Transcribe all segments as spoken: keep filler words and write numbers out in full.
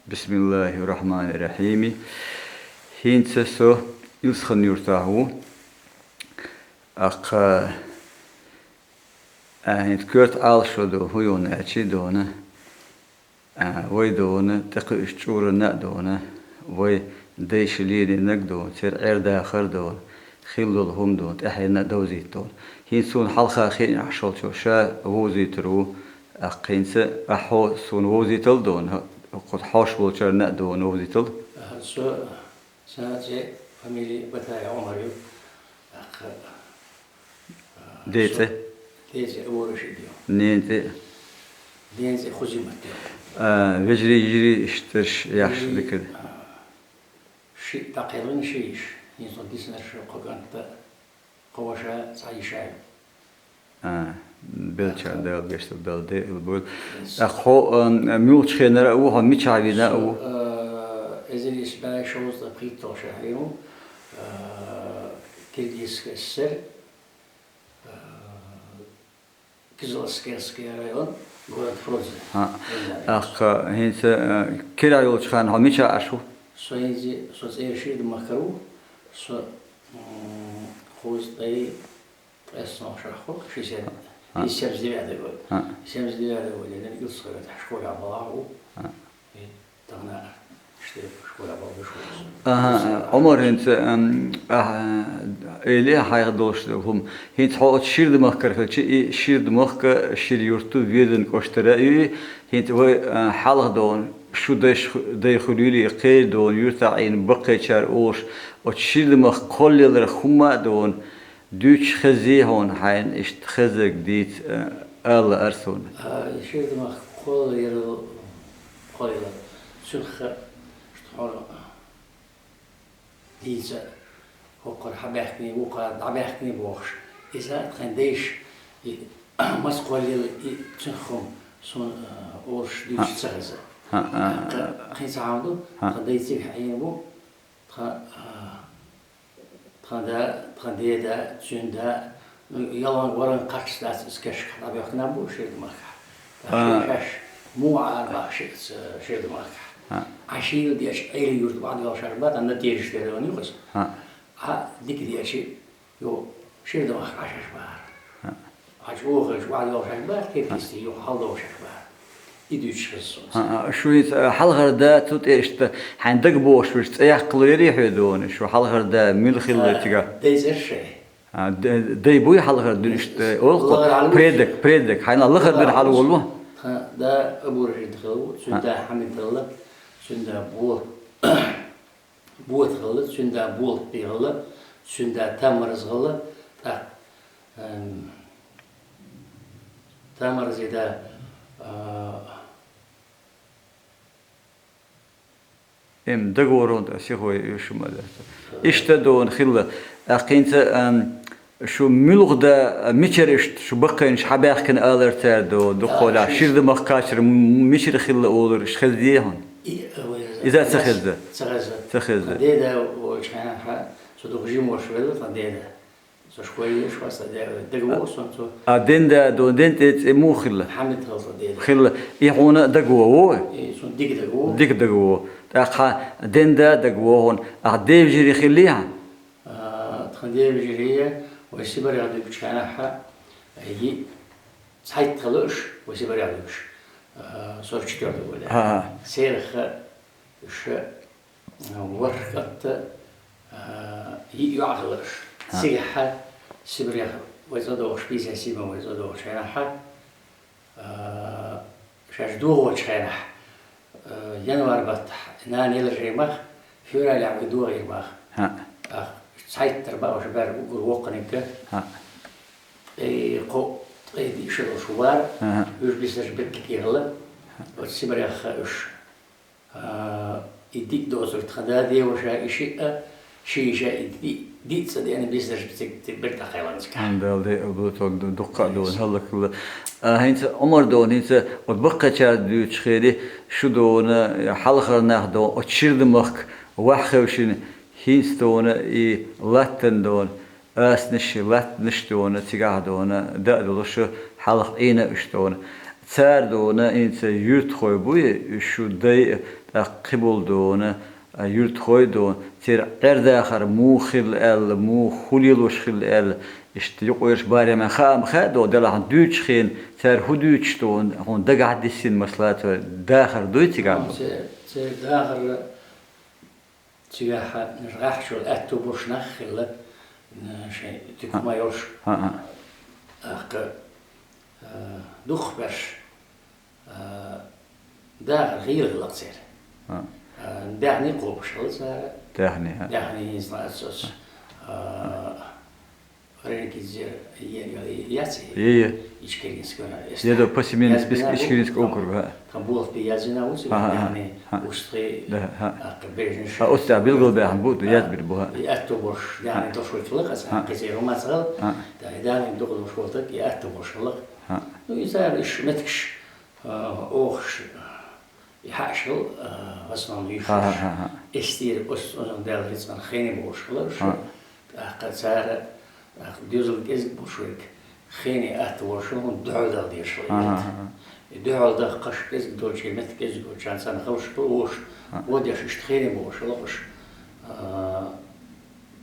Бисмиллахир-рахманир-рахим. ХӀинца со Илсхан-Юртахь ву. Аккха, а, хӀинца коьрта Ӏалашо ду, хӀун ю аьлча дона. А, вай дона, тӀекхуьуш чӀуранна а дона, вай дайша лелийнарг дона, церан Ӏер-дахар дона, хилла долу хӀума дона, тӀаьхьенна а довзийта дона. ХӀинца суна хьалха хиъна Ӏаш волчо ша вовзуьйтур ву, аккха хӀинца ахьа хьо суна вовзийтал дона, кху хьош волчарна а дона вовзийтал. Аха, со, сан цӀе, фамилия Батаев Ӏумар ю. Аха, а, Ден цӀе? Ден цӀе Абурашид ю. Нен цӀе? Ден цӀе Хузимат ю. А, вежарий, йижарий, иштта ерш, дика. А, шиъ дӀакхелхина ши йиша. ХӀинца диснарш кхо кӀант, кхо ваша, цхьа йиша ю. А, беллачарна Дала гечдойла, Дала декъала бойла. Ас- А хьо, а, муьлхачу хенара а ву, хьо мичахь вина а ву? Со, а, эзар исс бӀе шовзткъе пхийтталгӀа шахьара ву, а, Киргизская ССР, а, Кызыласкерский район, город Фрунзе. А, Фрунзе. Аккха, хӀинца, а, кирахь йолчу хенахь хьо мичахь Ӏаш ву? Со хӀинца, со цӀера Ширдамахкара ву, со, м, кхузткъе ткъеснолгӀа шахьар, шестьдесят, А. Из семьдесят девятый год. А. Семьдесят девятый год, я Илсхан-Юртахь школе балахь ву. А. И тахана школе балахь ву. Аха, Ӏумар, хӀинца, ам, аха, эле хьайх долуш ду хӀума. ХӀинца хьо оцу Ширдамахкара хилча, и Ширдамахка, Шира-Юрт ю, Веданан кӀоштара а ю, хӀинца вай, а, хьалха дона, шу дайш ху-, дай хуьлийла, и кхел дона, юьртахь Ӏийна баккхийчара олуш, оцу Ширдамахка кхоллаяларх хӀумма а дона, дуьйцуш хезий хьуна, хьайна иштта хезарг дийца, а, ала лаьара суна. А, Ширдамахка кхоллаялар, кхоллаялар. Цунах иштта хьуна дийца, хӀокхара хьабаьхкиний, вукхара дӀабаьхкиний бохуш. Иза тхайн дайша, и, маца кхоллаелла, и цунах хӀума суна, а, олуш дуьйцуш ца хеза. ХӀаъ, а. Кхин цхьа хӀума ду, тхан дай цигахь Ӏийна ву, тхан, а, Тхан да, тхан деда, цуьнан да, ну, ялан-варан кхаччалц дац иза кешнашкахь дӀабоьхкина бу Ширдамахкахь. ТӀаккха А. шаьш муха арабаха ши-, ца-, Ширдамахкахь. А. Ӏа шийла дечу Ӏела-Юрта охьадоьлхуш бара, тхан натежаш тера ван юхаза. А. Ӏа дика дечи, ю, Ширдамахка Ӏа шаьш бахара. А. Хьан чӀогӀа хилча, охьадоьлхуш бара, кхетийсте, юха хьалдоьлхуш бара. И дуьйцуш хеза суна. А, а, шу иза, а, хьалхара да, цу тӀе иштта хьайн дага бохуш верг цӀе яккхалур ярий хьоьга дона? Шу хьалхара да мила хилла А, цигахь? Дайзар шай. А, д-, дай буй хьалхара дуьйна иштта, олу-кх, лахара хьалаволу? Предок, предок, хьайна лахара дуьйна хьалаволу? Тхан да Абу-Рашид хилла ву, цуьнан А. да Хьамид хилла, цуьнан да Бо-, Бота хилла, цуьнан да Болат-Пи хилла, цуьнан да Таммарза хилла, тӀаккха, эм, Таммарзин да, а, Эм, договорон тӀе сихой ю шу ма дац. Иштта дона хилла. ТӀаккха хӀинца, ам, шу муьлха да, мичара иштта шу баккхийнаш хьабаьхкина алар цара до, дукхахьолахь, Ширдамахка кхачар м-, мичара хилла олур, иштта хеза деза хьуна? И, а, вай Иза ца хеза? Ца хеза. Ца хеза. Тхан деда волчу хенахь, со дукха жима волуш велла, тхан деда. Со школе еш вац, де-, дагавогӀу сон цо. А ден да, до-, ден тӀе цӀе муха хилла? Хьамид хилла деда. Хилла. И хьуна дагавогӀу? И суна дика дагавогӀу. Дика дагавогӀу. ТӀаккха ден да дагавогӀу хьуна. Ахьа девжири хилли хьан? А, тхан девжири, вай Сибарех дуьгучу хенахь, йиъ цхьайтта хилла уьш, вай Сибарех дуьгуш. А, сорок четвёртый года. Ага. Церах уьш ВорхӀ кӀант, а, йиъ йоӀ хилла уьш. Ха. Цигахь Сибрех вай цӀа догӀуш, пятьдесят седьмой вай цӀа догӀучу хенахь, а, шаьш догӀучу хенахь, а, январь баттахь нана елла жайнах, февралехь вай догӀийра бах. Ха. А, цхьайттара бах, уьш бер уггар воккханиг. Ха. Ткъе кхо, ткъе диъ шо долуш вара, Ага. уьш бисарш беккиге хилла, оцу Сибрех уьш. А, и диъ доцург тхан да деваша, и шиъ а, ши йиша, и диъ, диъ цӀа деана бисарш цига, цига бер дӀакхелхина цигахь. Ан Дала де, а, бу тог ду-, дуккха а ду, Yes. хӀаллакхилла. А, хӀинца Ӏумар дона, хӀинца оцу баккхийчара дуьйцуш хилча, шу дона, хьалхара нах дона, оцу Ширдамахка ваьхьа хевшина, хӀинца дона, и латтана дона. Аснаш, латтанаш дона, цигахь дона, да а долуш, хьалха Ӏийна уьш дона. Цара дона, хӀинца юьртахой буй, шу дай, ТӀаккха кхыбола дона, а, юртахой дона, церан Ӏер-дахар муха хилла аьлла, муха хӀун лелош хилла аьлла, иштта юкъерчу барамехь хаам хаьа дона, делахь дуьйцучу хенахь, цара хӀун дуьйцуш дона, хьуна дагахь диссина, масала, церан дахар дуй цигахь? Церан, церан дахар цигахь, гӀаьххьачул аьтту болуш нах хилла, м, шайн туька ма йолуш. ХӀаъ, хӀаъ. ТӀаккха, а, дукхахберш, а, дахар хийла хилла-кх церан. ХӀаъ. А, даьхни кхобуш хилла цара. Даьхни, хӀаъ. Даьхни хӀинца оцу, оцу, а, Орджоникидзе яц и? Е, е. Ичкеринский, эс. Е, до, по Семеновск-, Ичкеринский округ, хӀаъ. Тхан болх бен яздина ву цигахь, хӀаъ, хӀаъ, яхни, хӀаъ. Устхий, да, хӀаъ. ТӀаккха Бежнаш. ХӀаъ, оцу тӀехь билгалбаьхна бу, язбина бу, хӀаъ. И аьтту болуш, яхни, долуш вай хилла-кх аса, хӀаъ. Кхин церан ма ца хилла. ХӀаъ. ТӀаккха и дахни дукха долуш волу стаг, и аьтту болуш хилла-кх. ХӀаъ. Ну, и цара уьш меттигаш, а, охуш, и хьаъаш хилла, а, в основном йиш йолуш. ХӀаъ, хӀаъ, хӀаъ. Эстийра оцу цӀонан Дала рицкъанах хене бохуш хилла уьш. ХӀаъ. ТӀаккха цара, тӀаккха доьзал кӀезиг болуш верг, хене атта волуш хилла, хӀунда дуьхьал дала дезаш хилла. ХӀаъ, хӀаъ, хӀаъ. И дуьхьал дахкаш кӀезиг долчу, метта кӀезиг долчарна царна ховш хилла, уьш, хӀаъ. ГӀо деш иштта хене бохуш хилла уьш. А,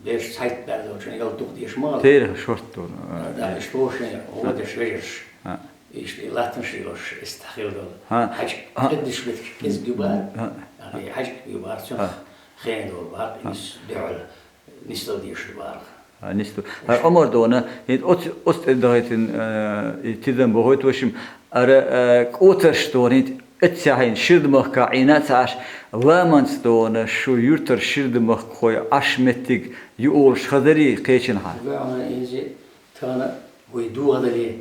бераш цхьайтта баьлла долчарна ял дукха дезаш ма хилла. Терахь шортта долу, а, да, э. Иштта вовшийн гӀо деш вежарш. ХӀаъ. Иштта и латтанаш йолуш, эс тахила долу. ХӀаъ. ХьаьжкӀа, хӀаъ. Кхиддаш беташ кӀезиг ю бара. ХӀаъ. ХӀаъ, и хьаьжкӀа ю бара, цунах хене долу бара, хӀаъ. Нис дуьхьал, нисдала дезаш ю бара. ХӀаъ, нисду. ХӀаъ, Ӏумар дона, хӀинца оц-, оцу тӀе дахийтина, э, и тидам бохуьйту вашим, ара, э, кӀотарш дона, хӀинца оццехь хӀинца Ширдамахка Ӏийна а ца Ӏаш, ламанца дона, шу юьртара ширдамахкахой Ӏаш меттиг ю олуш хазарий кхечанхьа? ВаьӀна инзи тахана вай догӀа дале,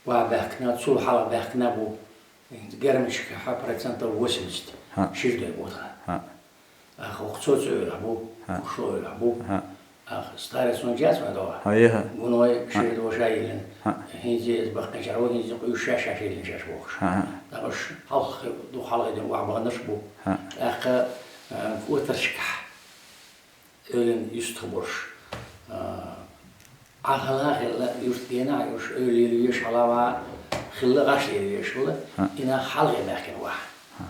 охьабаьхкина, цул хьалха баьхкина бу, хӀинца Германчохь процентов восемьдесят ХӀаъ. Ширдой бу тхан. ХӀаъ. Ах, хӀокху цо цу эвлахь бу, хӀаъ. ХӀокху шо эвлахь бу. ХӀаъ. Ах, старец он час ван догӀа. ХӀаъ, е хӀаъ. Гуной хӀаъ. Ширдо ша йиллина. ХӀаъ. ХӀинца иза баккхинчара ву, хӀинца кхуьйсуш ша-ша йиллина шаьш бохуш. ХӀаъ, хӀаъ. ТӀаккха уьш хьалха, дукха хьалха дина охьабаханарш бу. ХӀаъ. ТӀаккха, а, кӀотаршкахь Эвлина юьстах болуш. А, Ӏа хала а хилла, юьртан гена а йолуш, эвла лелавеш хьала а ваха хилла, гӀаш лелавеш хилла, хӀаъ. И нах хьалхе баьхкина ваха. ХӀаъ.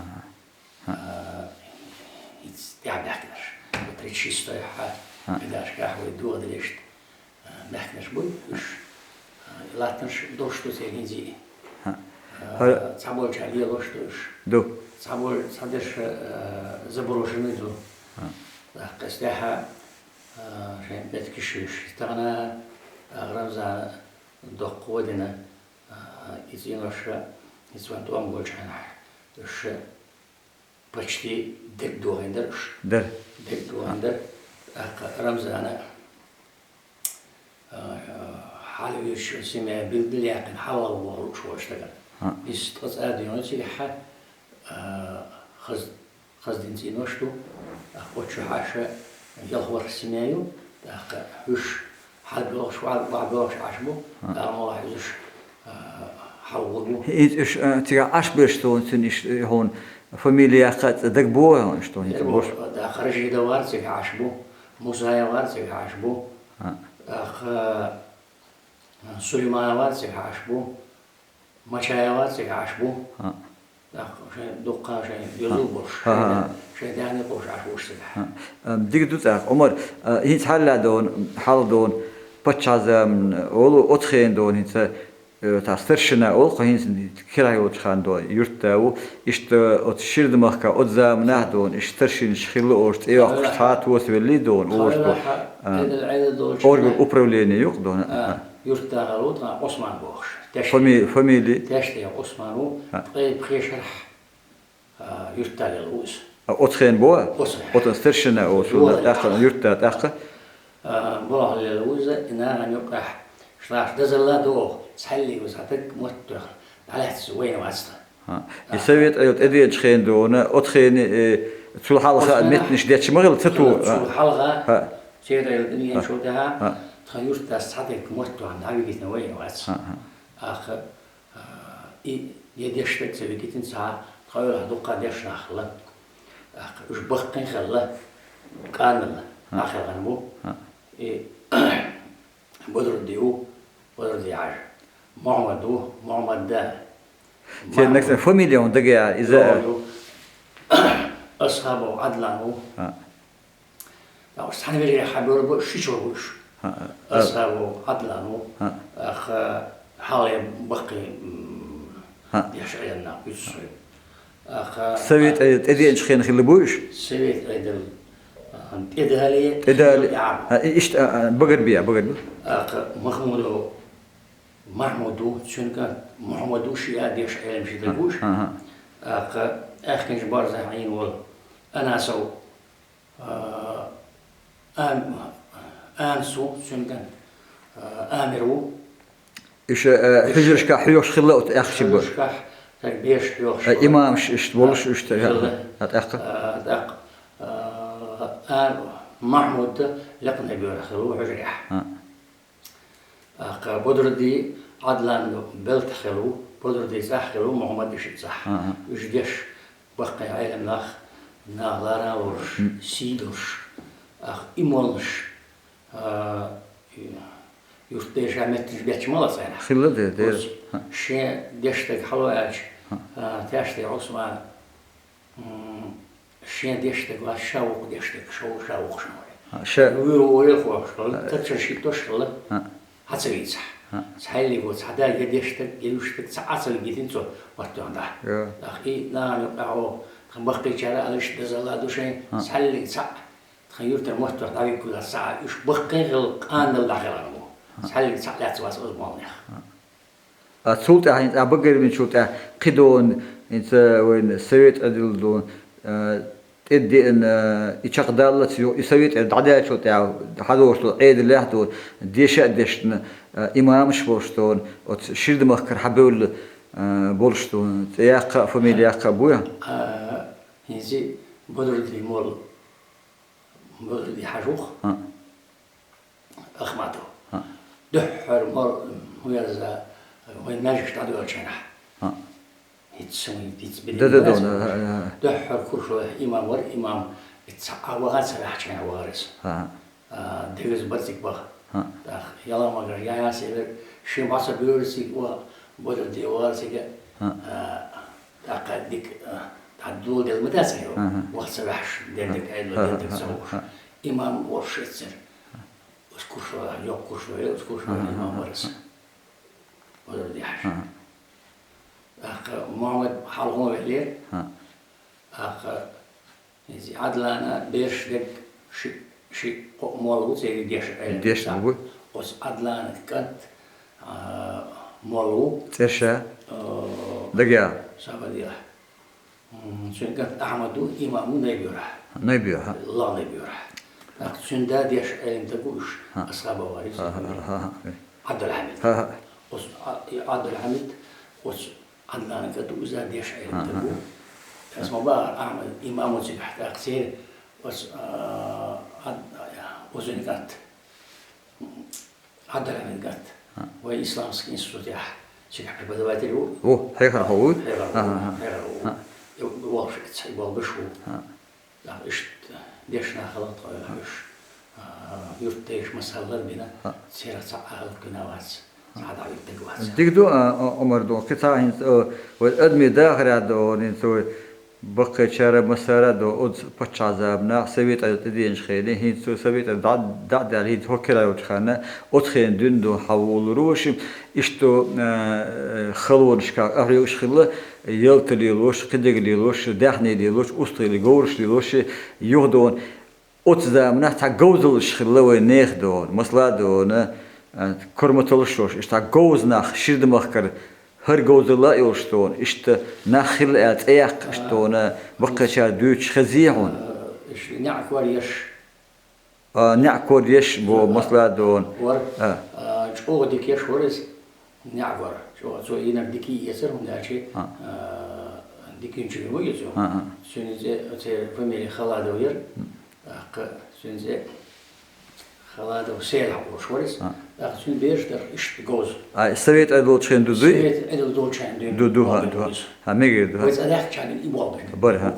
ХӀаъ. А, хӀинца тӀаьхьа баьхкинарш. Тридцать шестой хьа, хӀаъ. Педашкахь вай догӀа дале иштта, а, баьхкинарш буй уьш. А, латтанаш долуш ду церан хӀинца а. ХӀаъ. А, хӀара цхьаболчара лелош ду уьш. Ду. Цхьаболчу, цхьадерш, а, заброшенный ду. ХӀаъ. ТӀаккха эс тӀаьхьа, а, шайн меттигаш йиш. Тахана, а, Рамзана доккха гӀо дина, а, и цӀенош, и цӀен тӀом болчу хенахь, уьш почти дерг дохийна дара уьш. Дара. Дерг дохийна дара. ТӀаккха Рамзана, а, хьалавирчу семья билггал яьккхина, хьалавала вохур лууш волчу стагана. ХӀаъ. Иза ткъа цӀа а дуьйна цигахь, а, хаз-, хаздина цӀенош ду, тӀаккха оцу чу хьаша ялх ворхӀ семья ю, тӀаккха уьш хьалабоьлхуш, охьабоьлхуш Ӏаш бу, хӀаъ. Ала молахь иза уьш, а, хьалавур бу. ХӀинца уьш, а, цигахь Ӏаш берш цунна, цуьнан иш, хьуна фамилия яккха цӀе дагабогӀий хьуна, уьш цунна хӀинца? ДагабогӀу, бош? ТӀаккха Рашидов вара цигахь Ӏаш бу, Мусаев вара цигахь Ӏаш бу, хӀаъ. ТӀаккха, а, Сулейманов вара цигахь Ӏаш бу, Мачаев вара цигахь Ӏаш бу. ХӀаъ. ТӀаккха шайн дуккха шайн доьзал болуш, хӀаъ, хӀаъ, шайн, хӀаъ. Шайн даьхни кхобуш Ӏаш бу уьш цигахь. ХӀаъ. А, дика ду цӀаккха, Ӏумар, а, хӀинца хьалла дона, хьалха дона, паччахьан заманахь олу, оцу хенахь дона хӀинца, э, цхьа старшина олу, кху хӀинца кирахь йолчу ханна дона юьртда ву. Иштта оцу Ширдамахка оцу заманахь дона, иштта старшинаш хилла олуш, цӀе йоккхуш цхьа а тосавеллий дона, олуш дона. Тхойла хьа, а, Ӏедал, Ӏедал долчу орган хенахь. Управление юкъа дона. А, а. Юьртда хилла ву тхан Ӏусман бохуш. Тешна. Фами-, фамили? Тешна Ӏусман ву, а. Ткъе пхи шарахь, а, юьртда лелла ву иза. А, оцу хенахь бу? Оцу хенахь. Оцу старшина олуш, тӀаккха юьртда тӀаккха. А, боху лелла ву иза, и нахана юкъахь, шлаш дазалла догӀу, цхьаьллиг ву цхьа таг мотт тоьхна, дӀалаьцна вайна вац тхан. ХӀаъ. И совет Ӏедал тӀедеанчу хенахь дона, оцу хенахь, э, цул хьалха меттанаш детташ ма хилла, ца ту-, цул хьалха, хӀаъ. Совет Ӏедал тӀедеанчул тӀаьхьа, хӀаъ. Тхан юьртдас цхьа таг мотт тоьхна дӀавигийтина вайна вац. ХӀаъ, хӀаъ. ТӀаккха, а, и, я дешна стаг ца вигийтина цхьа, тхан эвлахь дуккха дешна нах хилла. ТӀаккха уьш баккхий хилла, кӀант хилла, хӀаъ. Нах хилла бу. ХӀаъ. И Бадрудди ву, Бадрудди-Хьаьжа. Мухьаммад ву, Мухьаммад-да. Церан нагахь санна фамилия хьуна дагахь, иза? Йо, йо. Асхабов Ӏадлан ву. ХӀаъ. ТӀаккха уж цхьана вежарий хьабоьлху, ши чу ву уж. ХӀаъ. Асхабов Ӏадлан ву. ХӀаъ. ТӀаккха хьалхе баккхий, м, ХӀаъ. деш Ӏилман нах биццой. ТӀаккха Совет Ӏедал тӀедеанчу хенахь хилла буй уж? Совет Ӏедал, а, тӀедале, ТӀедале. тӀехьа. А, и-, иштта, а, а, багарбе, багарбе. ТӀаккха Махмудов Махьмуд ву, цуьнан кӀант Мухьаммад ву, шиъ а деш Ӏилманчий дерг ву уж. ХӀаъ, хӀаъ. ТӀаккха аьхкинчу барзахь Ӏийна волу Анасов, а, Ам-, Анас ву, цуьнан кӀант, а, Амир ву. Иша, а, хьуьжаршкахь хьоьхуш хилла оцу аьхкинчу ба-, Хьуьжаршкахь стаг бераш хьоьхуш а, хилла. Имамаш иштта волуш, иштта, хилла. А, тӀаккха? А, тӀаккха, а, а, Махьмуд Лакханайбоьрахь хилла ву хьуьжарехь. ХӀаъ. ТӀаккха Бодурди Ӏадлан Белтахь хилла ву, Бодурди цӀахь хилла ву, Мухьаммад иштта цӀахь. ХӀаъ, хӀаъ. Уьш деш баккхий Ӏилман нах, нах лара а луш, М. сий долуш, ах, и моллуш, а, юртдеша меттанаш бетташ ма лаца царах. Хилла де, де. Оцу ХӀаъ. шен деш стаг хьало аьлча, ХӀаъ. а, Таьштера Ӏусман, м, шен деш стаг вац, ша вукху деш стаг, ша ву-, ша вукху шуна вай. ХӀаъ, ша Вуьйр ву ойла хьоьхуш хилла, ХӀаъ. таччана шиъ тош хилла. ХӀаъ. Хьан ца вийцахь? ХӀаъ. Цхьаьллиг ву, цхьа да я деш стаг, я юьш стаг, цхьа а ца вигитина цо, хӀоттоьхна дӀа. Йо. Ах, и нахана юкъахь хьо, тхан баккхийчара алиш дазалла ду шайн, ХӀаъ. цхьаьллиг цхьаъ, тхан юьртара моттарх дӀавиггала цхьа а, уьш баккхий хилла, къанал дӀахиларна ву. ХӀаъ. Цхьаьллиг цхьаъ лаьцна вац оцу молланех. ХӀаъ. А цул тӀаьхьа хӀинца а багарбинчул тӀаьхьа кхидолу, хӀинца вайн совет Ӏедал долу, а, тӀедеана, и чекхдаллалц ю-, и совет Ӏедал дӀадаьллачул тӀаьхьа хьадогӀуш долу Ӏедалехь долу, деша а дешна, а, имамаш болуш долу, оцу Ширдамахкара хьабевлла, а, болуш долу, цӀе яккха а, фамилия яккха а буй? А, хӀинца Бодурди молла, Бодурди хьажа ву-кх. ХӀаъ. Ахматов. ХӀаъ. Дуьххьара мо-, хӀун яза, вайн маьждигаш дӀадоьллучу хенахь. ХӀаъ. ХӀинца суна хӀинца бен Да, да, да, яза. да, да, да. Дуьххьара Куршо имам вара, имам, и цхьа а ваха ца ваьхьачу хенахь вахара иза. ХӀаъ. А, дегаза барциг баха. ХӀаъ. ТӀаккха яла магара яяс элира, шен бӀаьса буьйра цига, о, бодал де вахара цига. ХӀаъ. А, тӀаккха дика, а, тӀаддула делла ма дац хьо. ХӀаъ, хӀаъ. Ваха ца ваьхьаш, дендик Хьаъ. Айло, хӀаъ, дендик хӀаъ, ца хӀаъ, вуш. хӀаъ. Имам волуш эццара. Оцу Куршо, йоккха Куршо, ХӀаъ, хӀаъ, имам хӀаъ, вара иза. хӀаъ. Озар дехьаш. ХӀаъ. ТӀаккха Мухьаммад хьалхо веллера. ХӀаъ. ТӀаккха иза Ӏадлана бераш дерг ши, ши кхо молла ву церан дешна Ӏелам. Дешна ву? Оцу Ӏадлана кӀант, а, молла ву. ЦӀерша? А, Дагеа? Сабадеа. М, цуьнан кӀант Ахьмад ву, имам ву Найбоьрахь. Найбоьрахь. Ла Найбоьрахь. ТӀаккха цуьнан да деш Ӏелам дерг ву уьш, ХӀаъ. Асхабов вара иза. ХӀаъ, хӀаъ, хӀаъ, хӀаъ. Ӏабдулхьамид. ХӀаъ, хӀаъ. Оцу Ӏа-, и Ӏабдулхьамид, оцу Ӏадлана кӀант ву иза деш Ӏелам дерг ву. ХӀаъ, хӀаъ, хӀаъ. Ас ма бахара Ахьмад, имам ву цигахь, тӀаккха церан оцу, а, Ӏад-, оцуьнан кӀант. Ӏабдулхьамид кӀант. ХӀаъ. Вай исламский институтехь цигахь преподаватель ву. Ву, хьехархо ву? Хьехархо ву, ХӀаъ, хӀаъ, хӀаъ. хьехархо ву. ХӀаъ. И волуш эццахь, и болбаш ву. ХӀаъ. ТӀаккха иштта дешна хилла тхо уьш. А, юьртдайша масала бина, ХӀаъ. церан цхьа а хӀаллакдина вац, цхьа а дӀавитинарг вац. Дика ду, а, а, Ӏумар ду, кхин цхьа хӀинца, а, вай адамийн дахарехь ду, хӀинца вай баккхийчара, массара а ду, оцу паччахьан заманахь, совет Ӏедал тӀедеанчу хенахь, хӀинца совет Ӏедал дӀа, дӀа а даьлла, хӀинца хӀокху кира йолчу ханна, оцу хенахь дуьйна ду хьан волур ву ши, иштта, а, халонашкахь къахьоьгуш хилла, ялта лелош, кхидерг лелош, даьхни лелош, устагӀий, говраш лелош, юха ду. Оцу заманахь цхьа говзаллаш хилла вайн нехан ду, масала ду, а, корматаллаш йолуш, иштта цхьа говза нах, Ширдамахкара хӀара говзалла а йолуш ду, иштта нах хилла аьлла цӀе яккха иштта ду, баккхийчара дуьйцуш хезий хьуна? Иштта неӀ кор еш. А, неӀ кор еш бу, масала ду. Вара, А. а, чӀогӀа дика еш вара иза. НеӀгора. Цо, цо йинарг дика йийцара, хӀунда аьлча, ХӀаъ. а, дика йинчуьнга ма йоьцу. ХӀаъ, хӀаъ. Цуьнан цӀе, оцеран фамилия Халадов яра. ХӀаъ. ТӀаккха цуьнан цӀе Халадов Селихь олуш вара иза. ХӀаъ. ТӀаккха цуьнан бераш дара иштта говза. А, совет Ӏедал долчу хенахь ду дуй? Совет Ӏедал долчу хенахь дуьйна. Ду, ду, хӀаъ, ду. ХӀаъ, мегар ду, хӀаъ. Вай цӀа даьхкича и болх бен. Бара, хӀаъ.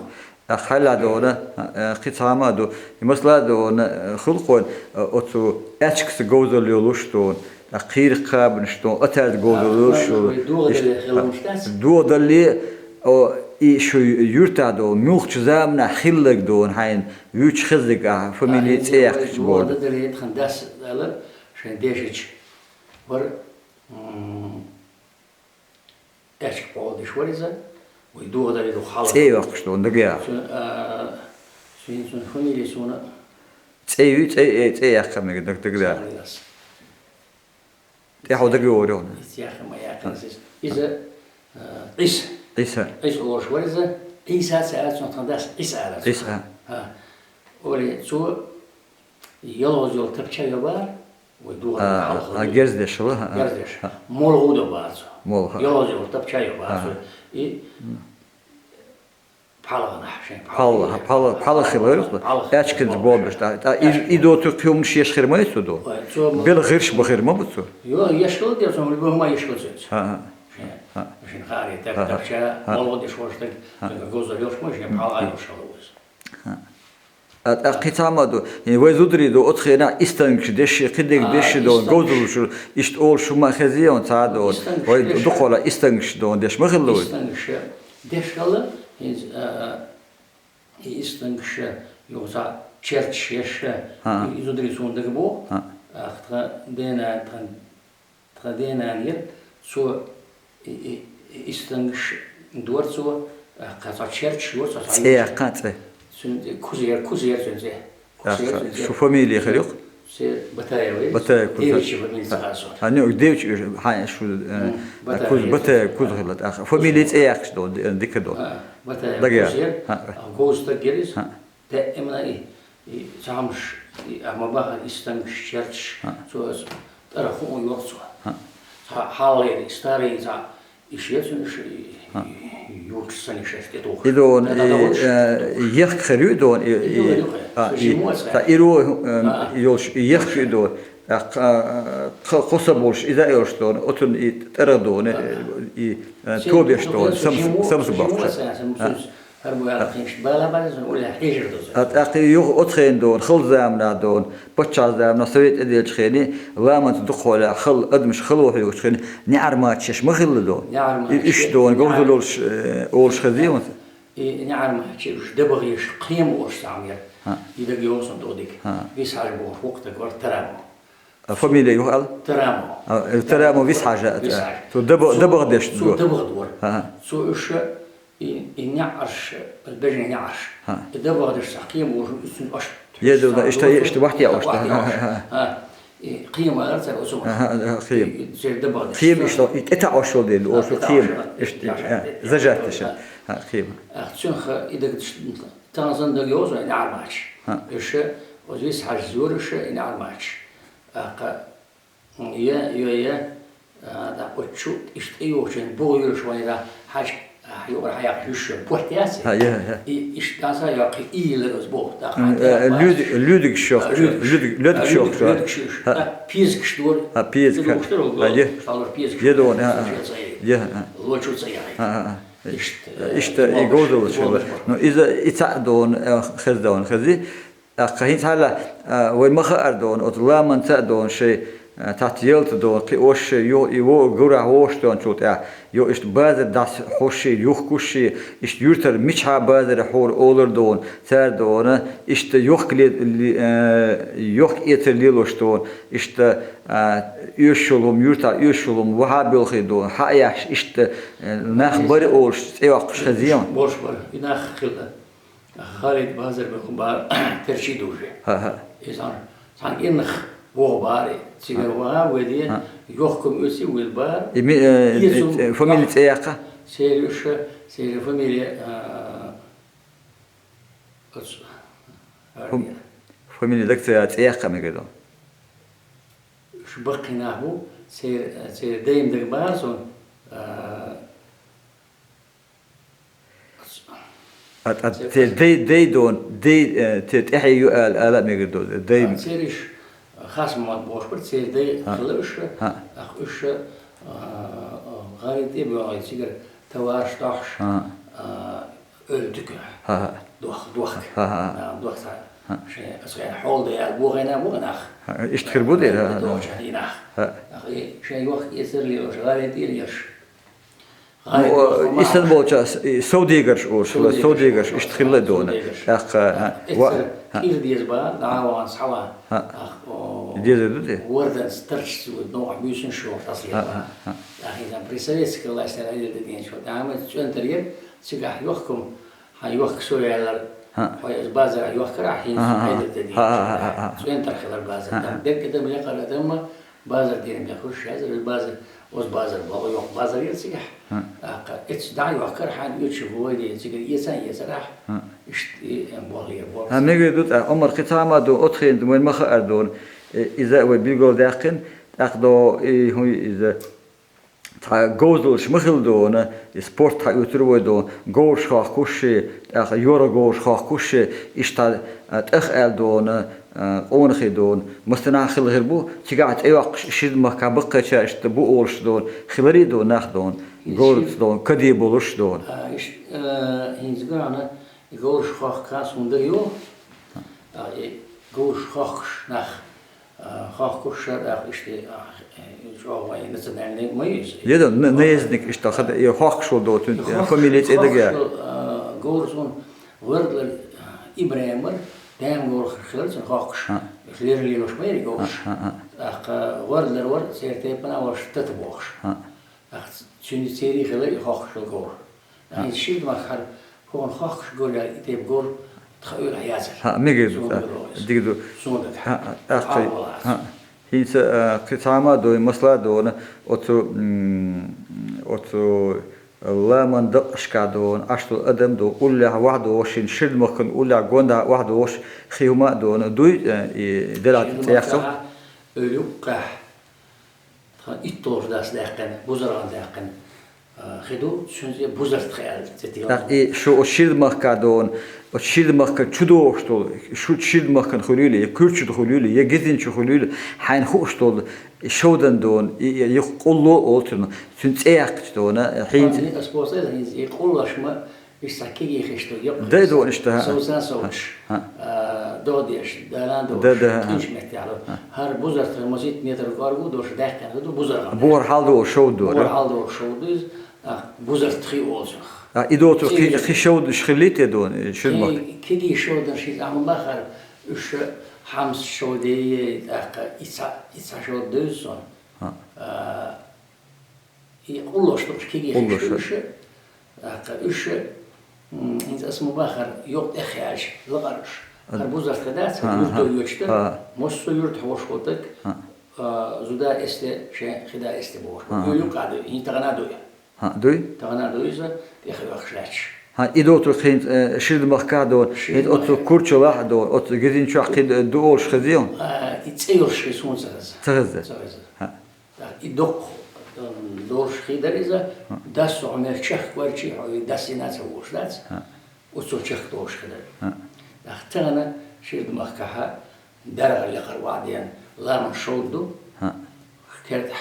ТӀаккха хьалха а ду вайна, а, кхин цхьа хӀума а ду. И масала а ду вайна, а, хилла кхойна, а, оцу аьчкаца говзалла йолуш ду вайна, тӀаккха кхийрах кхабанаш ду вайна, атаьрца говзалла йолуш ду вайна. ДогӀа дале хила хӀумаш дац? ДогӀа дале, о, И шу юьртахь долу муьлххачу заманахь хилларг долу хьайна вуьйцуш хеззиг ахь фамилия, цӀе яьккхича боху. Дадарий тхан дас аьлла шайн дешича вара, м, аьчка боху деш вара иза, вай дохадаре ду хьала. ЦӀе йоккхуш долу дагаяхьа. Цуьнан, а, цуьнан, цуьнан фамилия суна. ЦӀе ю, цӀе, э, цӀе яьккха мега даг, дагаяхьа. ТӀаьхьа дагайогӀур ю хьуна. Иза яхха ма яхха, иза, иза, а, Ӏиса. Ӏиса. Ӏиса олуш вара иза. Ӏийса ца аьлла, цунах тхан дас Ӏиса аьлла. Ӏиса. ХӀа. Оле, цо ялхаза йолу тапча йо бара, вай духар, а, хьалха а, герз деш хила, а, герз деш. А. Молла гӀуда бара цо. Молла, а. Ялхаза йолу тапча йо бара цо. А. И пхьалгӀанахь шайн пхьалгӀа, пхьалгӀа, пхьалгӀа хила вара. ПхьалгӀа хила. Аьчканца бобуш, тӀа, тӀа и, и доту кхин хӀуманаш еш хир ма ю цо до. Ой, цо ма- Бела гӀирш бан хир ма бу цо. Йо, еш хила деза, цо любой хӀума еш хила цо. А, а. Шен, а, шен хари, тап-, а, тапча, а, молла деш вара стаг, а, говзал йолуш ма, шен пхьалгӀа йолуш хила ву иза. А. А тӀаккха кхин цхьа хӀума ду, и вай зударий ду, оцу хенахь истангаш деш, кхидерг деш, а, ду, истангаш. Говзаллаш, иштта олуш хӀума хезий хьуна цхьа ду, вай дукхахьолахь истангаш ду, деш ма хилла вай. Истангаш деш хилла, хӀинца, а, а, и истангаш юха цхьа черташ еш, а, и зударий суна дага боху, а, тхан дена, тхан Тхан дена яра, цо и, и, и истангаш дора цо, а, кхин цхьа черташ йора цо, цхьа цӀе яьккха, цӀе. Цуьнан цӀе Кузер, Кузер цуьнан цӀе. Кузер цуьнан цӀе. Шу фамилия хир ю-кх? Цо Батаев ву. Батаев Кузер. Девичья фамилия ца хаьа суна. А, ну, Девич-, хьайн шу, э, Батаев Куз-, Кузер. Батаев Кузер хилла. А, фамилия цӀе яьккхаш долу, ди-, дика долу. А, Батаев Кузер. А, говза стаг яра иза. А. Даимна и, и цхьа хӀумаш, и, а, ма бахара истангаш, черташ, а, цо аса тӀара хӀума йора цо. А. Цхьа хьаллера, и старый цхьа, и шеца, и ш-, и, а, и юрташ санна шаьш тӀе тухуш. И дона, и, э, ехк хир ю и дона, и, и, и, а, и, цхьа и ро, э, а, йолуш, и ехк ю и дона. А, кха-, кха-, кхо са болуш, иза а йолуш дона, оцунна и тӀара дона, а, и, э, тобеш дона, самс-, самса боккхуш. А. ХӀара бу аьлла кхин иштта бала бара, сан уллехь хьежар ду сан. А тӀаккха юха оцу хенахь дона, хала заманахь дона, паччахьан заманахь, совет тӀеделлачу хенахь, ламанца дукхахьолахь хала, адамаш хало хьоьгучу хенахь, неӀарматаш еш ма хилла дона. НеӀарматаш. И уьш дона, говзаллаш, э, олуш хезий хьуна? И неӀарматаш уьш дабагӀа еш, кхема олуш цхьа хӀума яра. ХӀа. И дага йогӀу сан догӀу дика. ХӀа. Висхьажа бохуш воккха стаг вара, Тарамо. А, фамилия юха ала? Тарамо. А, э, Тарамо Висхьажа, а, Висхьажа. Цо даба-, цо, дабагӀа деш цо дора. ДабагӀа дора. Ага. Цо уьш и, и неӀарш, бежен неӀарш. Ага. И дабагӀа деш цхьа кхема вожу, уьш цуьнан аш. Еду, да, иштта, иштта вахт я, иштта. Ага, ага. А, и кхема ара цара оцу ма. Ага, ага, кхема. И, и церан дабагӀа деш. Кхема иштта, и тӀетаӀош волу дела, оцу кхема. Иштта, а, зажатта шен. А, кхема. А, цуьнан ха, и дагадеш, тахана сан дага йогӀу сан и неӀарматаш. А. Уьш, оцу Висхьажас йора уьш и неӀарматаш. ТӀаккха, м, я, я, я, а, да, оцу чу иштта тӀейогӀучун боху йолуш вайн да, хьажа, а, юкъара хьаяккха юьсшан потт яц? А, я, я. И иштта дӀаса йоккхий, и йиллар оцу боху, да, м, хьан э, тӀе луьд-, луьдигаш йохуш, а, луьдигаш. Луьдиг-, луьдигаш йохуш, а, луьдигаш йохуш. А, пезигаш дора. А, пезигаш. Луьдигаш дора, а, я. Шалур пезигаш. Я дора, а, а. Шен цӀе. Я, а. Лочу цӀе яхьий. А, а, а. Иштта, иштта и говзаллаш. Ну, иза, и цхьаъ дона, э, хеза дона, хези. ТӀаккха хӀинца хьала, а, вай ма хаара дона, оцу ламанца а дона шайн, а, цхьацца ялта дона, кхин ош шайн ю-, и во-, гурахь вогӀуш дона чул тӀаьхьа, йо, иштта базар дӀас хьош шайн юхкуш шайн, иштта юьртара мичахьа базар хьора олар дона, цара дона, иштта йохк ле-, ле-, а, йохк-эцар лелош дона, иштта, а, оьшуш йолу хӀума, юьртахь оьшуш йолу хӀума вахьа а боьлхий дона, хьа а яхьаш, иштта, а, нах бара олуш, цӀе йоккхуш хезий хьуна? Болуш бара, и нах хилла. Халид базар бехун бара, терчий дужи. ХӀа, хӀа. Иза цхьана кӀирнах вогӀу бара, цигара ваха а веде, хӀа, йохкам оьций вуьйла бара. И ми-, э, иза э, фамилия цӀе яккха? Церан уьш, церан фамилия, а, оцу, фам-, фамилия даг ца яр, цӀе яккха мегар ду. Уьш баккхий нах бу, церан, церан дайм даг бара сон, а, А, а, те дай, дай дон, дай, э, те тӀаьхье ю ала, ала мегар до, дай. А, цериш Хасмамат бохуш бара, церан дай хилла уьш, ах уьш, а, гӀайре тӀе а боьгӀий, цигара товараш дохьуш, а, оьлла дуька. Дохка, дохка. А, дохка. Шайн аса хьолда ял бохайна бу нах. Иштта хир бу де, а, дохча дийнах. Ах, и шайн йохка эцар лелаш, гӀайре тӀе лелаш. Ну, э, иштта болча с-, и совдегарш олуш хилла, совдегарш, иштта хилла дона. ТӀаккха, хӀа, ва-, эццара хӀа. Кир деза ба, дӀаван, схьаван. ХӀа. ТӀаккха, о, деза ду те? Ворданца тарча цу новкъахь буьйсанаш йоху тасийра. ХӀа, хӀа, хӀа. ТӀаккха иза при советской власти аьлла хилла дена чу. ТӀаккха ма цӀен тара яра, цигахь йохкам, хьан йохка со яьллар, хӀа. Хьо иза базарахь йохкарахь, хӀинца хӀа, хӀа, хьайдара де хӀа. ХӀа, хӀа, хӀа, хӀа. ЦӀен тара хилар базар. ХӀа, хӀа. Дерригдам лекхара адамма, базар дийна бехуш, хазар базар, оцу базар яра цигахь. ХӀа. ТӀаккха эццу дӀа а йохкар, хьан оьцуш ву вай де, цигара эца а эцарахь, хӀа. Иштта и, э, болх яра, болх. ХӀа, мегар ду тӀаккха, Ӏумар, кхин цхьа хӀума ду, оцу хенахь вайн ма хаьара дона, э, иза а вай билгалдаьккхина, тӀаккха до и хӀун иза, цхьа говзаллаш ма хилла дона, и спорт хьаоьцур вай дона, говраш хохкуш, тӀаккха йора говраш хохкуш, иштта, а, тӀах аьлла дона, а, къонахий дона, массанхьа хилла хир бу, цигахь тӀейоккхуш, ширда махкахь баккхийчара иштта бу олуш дона, хиларе дона нах дона, говрца дона, каде болуш дона. А, иш-, а, хӀинца гана, и говраш хохка суна дан йо, а, и говраш хохкуш нах, а, хохкуш шар, а, иштта, а, э, чӀогӀа вай национальный ма ю иза. Еда, н-, наездник иштта, хада, и хохкуш волу доцун, и хохкуш, фамилия цӀе дага. Хохкуш волу, а, говраш суна Вордлар, а, ИбрахӀим вара, Дайман говрах хилар цуьнан хохкуш. ХӀа. Лера лелош ма яра и говраш. ХӀа, хӀа, хӀа. ТӀаккха, а, Вордлар вара, церан тайпана ваш тата бохуш. ХӀа. ТӀаккха цуьнан церан хилар и хохкуш йолу говр. ХӀа. ХӀинца ширда махкахь хӀара хӀокхунна хохкуш говр яьлла и тайпа говр тхан ойла яцара. ХӀа, мегар ду, суна ду, дика ду. Суна ду. ХӀа, тӀаккха, хӀа, хӀинца, а, кхин цхьа хӀума а ду, масала а ду, оцу, м, оцу ламан дакъашкахь дона, Ӏаш долу адам дона, уллехь вахь дона, шен ширда махкан уллехь гондахь вахь дона, хи хӀума а дона, дуй, э, и делахь цӀех со? Ширда махкахь, ойла юккъехь, тхан итталгӀа дас даьккхина, бузаргӀан даьккхина, э, хи ду, цуьнан цӀе Бузарт хи аьлла цӀе тиллина. ТӀаккха и шу оцу ширда махкахь дона, оцу ширда махкан чу догӀуш долу, шу ширда махкан хуьлийла, я куьрчу хуьлийла, я гезинчу хуьлийла, хьайна хууш долу, и шовдан дона, и, и, и къулло олу цунах. Цуьнан цӀе яьккхича дона, хӀинца. Ас боху аса, хӀинца и къуллаш ма, иштта кегий хиш ду, йоккха. Дай дона иштта, хӀа. Совцан совцаш. ХӀа. А, догӀа деш, далан догӀуш, да, да, хӀа. ТӀинч меттехь ду. ХӀа. ХӀара Бузарт хи масийтта метр кӀоргу долуш даьккхина хи ду, бузаргӀан. Бохар хьал долуш шовда дона. Бохар хьал долуш шовда ду иза, а, Бузарт хи олу цунах. А, и доцу хи, хи шовдаш хилийта дона, ширда махка. Кегий шовдан ши зама бахара, уьш хьамс шовдий, тӀаккха и цхьа, и цхьа шовда ду иза суна. ХӀа. А, И къуллаш ду уьш, кегий хиш ду уьш. ТӀаккха уьш, м, хӀинца аса ма бахара, йокъа тӀех яьлча, лакъара уьш. ХӀара Бузарт хи дац, хӀара юрто йоьдуш дара, массо а юрта хьош волу таг, а, зуда эсте, шен хи да эсте бохуш. Ойла юккъехь ду, хӀинца тахана а ду и. ХӀа, дуй? Тахана а ду иза, тӀехвоьхуш лаьтташ. ХӀа, и доцург хӀинца, э, ширда махкахь а дона, хӀинца оцу курчалахь а дона, оцу гезинчохь кхин ду олуш хезий хьуна? А, и цӀе йолуш хи суна ца хеза. Ца хеза? Ца хеза. ХӀа. ТӀаккха и доккха, м, долуш хи дара иза, дас хьо мел чехка варчий, хьо и дас йина ца вуш дац, оцо чехка долуш хи дара. ТӀаккха тахана ширда махкахь даргӀа лекхара ваӀда ян ламан шовда ду, кертахь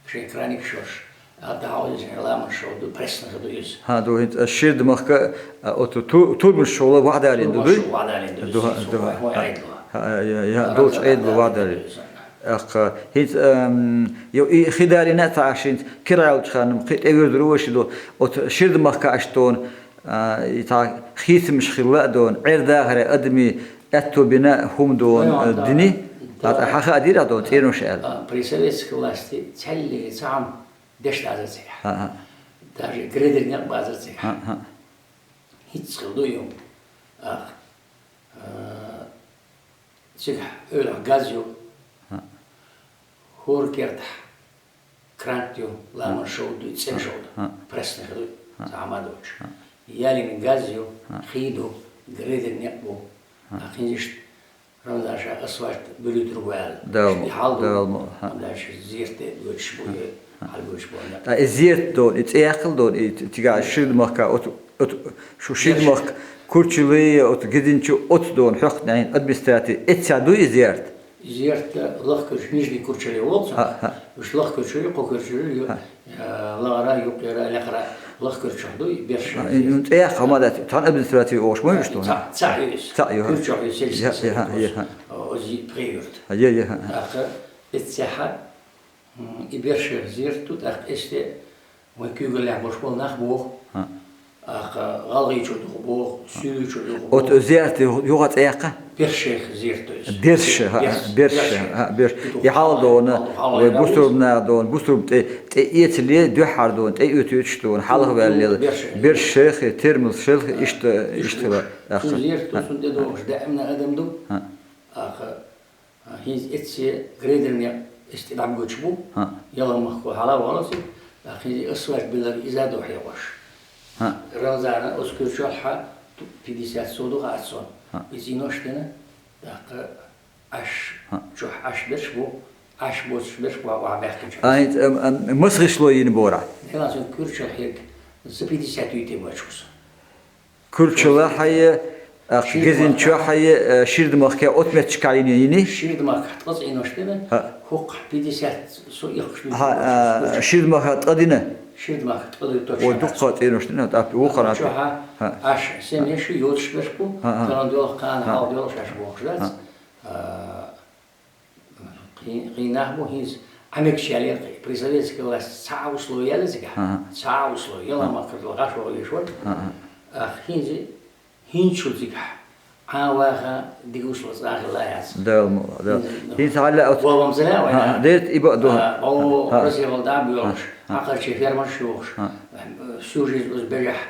шайн краник шош, а, дӀахьо иза шайн ламан шовда ду, пресна хи ду иза. ХӀа, ду хӀинца ширда махка, а, оцу ту-, турмаш шовла ваӀда лин ду, дуй? Турмаш шовла ваӀда лин ду, ду, иза, ду. Вай, вай, Ӏедало. ХӀа, я, я, долчу Ӏедало ваӀда лин. ТӀаккха, хӀинца, ам, йо, и хи далийна а ца Ӏаш, хӀинца кира йолчу ханна, кхин тӀе вуьрзур ву ши ду, оцу ширда махка аш тон, а, и цхьа хийцамаш хилла а дон, Ӏер дахаре адамийн аьтто бина а хӀума дон, а, дини, а, хьан хаа дийра а дон, цӀенош аьлла. А, при советской власти цхьаьллиге цхьа хӀума деш дазар цигахь. ХӀа, хӀа. Даже грейдер некъ базар цигахь. ХӀа, хӀа. ХӀинцца хила ду юм. А, а, Цигахь эвлахь газ ю. ХӀора кертахь крант ю, ламан шовда ду, цӀена шовда. Пресна хир ду, цхьа хӀума доцуш. Ялин газ ю, хий ду, грейдер некъ бу. Хинзишт Рамзан ша асфальт буьлуьйтур ву аьлла. Дала ма, хьал ду. Дала ма, хӀа. Дальше зерте доьдуш бу, хьал доьдуш бу. Ткъа и зерт дон, и цӀе яккхал дон, и цигахь ширда махка, оцу, оцу, шу ширда махка, Курчали, оцу Гезинчу, оцу дон, хьоькху найн администраци, эццехь дуй и зерт? Зерт Лахкурч, Нижний Курчали волу цунах. ХӀа, хӀа. Уьш Лахкурчури, Кхокурчури, ю-, ХӀа. э, лагӀара, юккъера, лекхара, Лахкурчух дуй, берш. ХӀа, и, ну, цӀе яккха хӀума дац, цхьана администраци вогӀуш ма вуьш ду, хӀа? Цхьаъ ю иза. Цхьаъ ю, хӀа. Курчох ю, сельский совет. Я, я, я, хӀа. Ози пхи юрт. Я, я, хӀа, хӀа. ТӀаккха эццехьа, м, и берш зерт ду, тӀаккха эсте Вайн куьйгаллехь болуш болу нах боху. ХӀаъ. Аха, гӀалгӀайчуьра дукха боху, суьйличуьра дукха боху. Оцу зерте юха цӀе яккха? Берш шайх зерто иза. Берш, хӀаъ, Берш, берш, Берш. ХӀаъ, берш. И хьалха дона, хьалха вай бусурба наха дона, бусурба тӀе, тӀе эцале, дуьххьара дона, тӀе оьтуьйтуш дона, хьалха ваьлла. Берш шайх. Берш шайх, Термил шайх, иштта, иштта хила. Цу зерто, цунна тӀедогӀуш даимна адам ду. ХӀаъ. Аха, ХӀинца эцце грейдерне эс тӀе дӀабоьдуш бу. ХӀаъ. Яла махко хьала валаси, тӀаккха хӀинца асфальт биллар иза ду хьегӀош. ХӀаъ. Рамзана оцу куьрчалхьа пятьдесят сов ду хаьа цунна. ХӀаъ. Иза инош дина, тӀаккха Ӏаш, хӀаъ, чохь Ӏаш берш бу, Ӏаш боцуш берш бу, охьабаьхкинчуьра. А, хӀинца, ам, ам, маса гӀишло йина бора? Делан сон куьрчалхьерг за пятьдесят юьйте бачуса. Куьрчала хьайе, а, Ширдамахка. Гезинчо хьайе, а, Ширдамахка оцу метташка йина йини? Ширдамахка ткъа цӀенош дина, хӀаъ, хӀокху пятьдесят со иккхаш хӀаъ, а, Ширдамахка ткъа дина? Ширдамахка ткъа дина точно. Ой, дуккха цӀенош дина, тӀаккха вукхара. Чохьа, хӀаъ, Ӏаш семьяш йоцуш берш бу, хӀаъ, хӀаъ, каран доьлху, кхана, хӀаъ, хьалха доьлхуш Ӏаш бохуш дац. ХӀаъ. А, Кхин, кхин нах бу хӀинца Ӏамегаш ялера, при советской власти цхьа а условие яьлла цигахь. ХӀаъ. Цхьа а условие. Яла махкара гӀаш вогӀуш вара. ХӀаъ. А хӀинца, хӀинца шу цигахь Ӏан ваха дика условие цкъа а хилла яц. Дала ма, Дала. ХӀинца, хӀинца хьалла оцу. Вовам ца лаьа вай, хӀаъ, хӀаъ. Дерт и баъ ду. А, бо, хӀаъ, Россия вал дӀа а боьлхуш. ХӀаъ. Хьакхарчий фермерш йохуш. ХӀаъ. Всю жизнь уз бежахь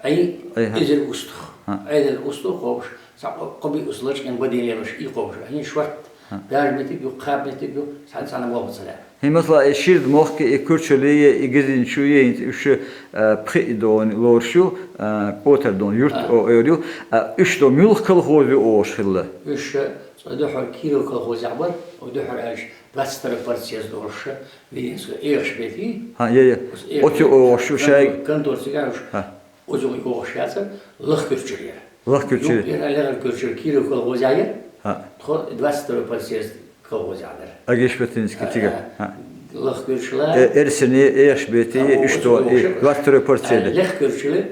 Ӏий, Ӏий, хӀаъ, эзар устух. ХӀаъ. Ӏедал устух кхобуш, цхьа кхо-, кхо биъ ус лачкъен бадин лелаш и кхобуш. ХӀинца шорт, хӀаъ, даже меттиг ю, кхаба меттиг ю, цхьа-, цхьана болх ца лаьа. ХӀинца масала, и Ширдамохк, и Куьрчале, и Гезинчуе, хӀинца уьш, а, пхи а дона лоруш ю, а, котар дона юрт, хӀаъ, о, эр ю. А, уьш дона муьлха колхоз ю оха хилла? Уьш, а, цкъа дуьххьара Киров колхозехь бара, о, дуьххьара аьлча, двадцать второй партсъезд долуш, Виленского, Эхаш бетий? ХӀаъ, я, я. Оцу Эхаш, оцу оха шу шайга. Контор, контор цигахь уьш. ХӀаъ. Оцу йогӀуш яцара, Лахкуьрчуьра яра. Лахкуьрчуьра. Юкъера Лахкуьрчуьра Киров колхозехь яра. ХӀаъ. Тхо двадцать второй партсъезд колхозехь дара. Агишпетинский тига. ХӀаъ. Лахкуьрчуьра. Э, Эрсене, Эхаш бетий, а, иштта, оцу и йогӀуш. Двадцать второй партсъезд. А, Лахкуьрчуьра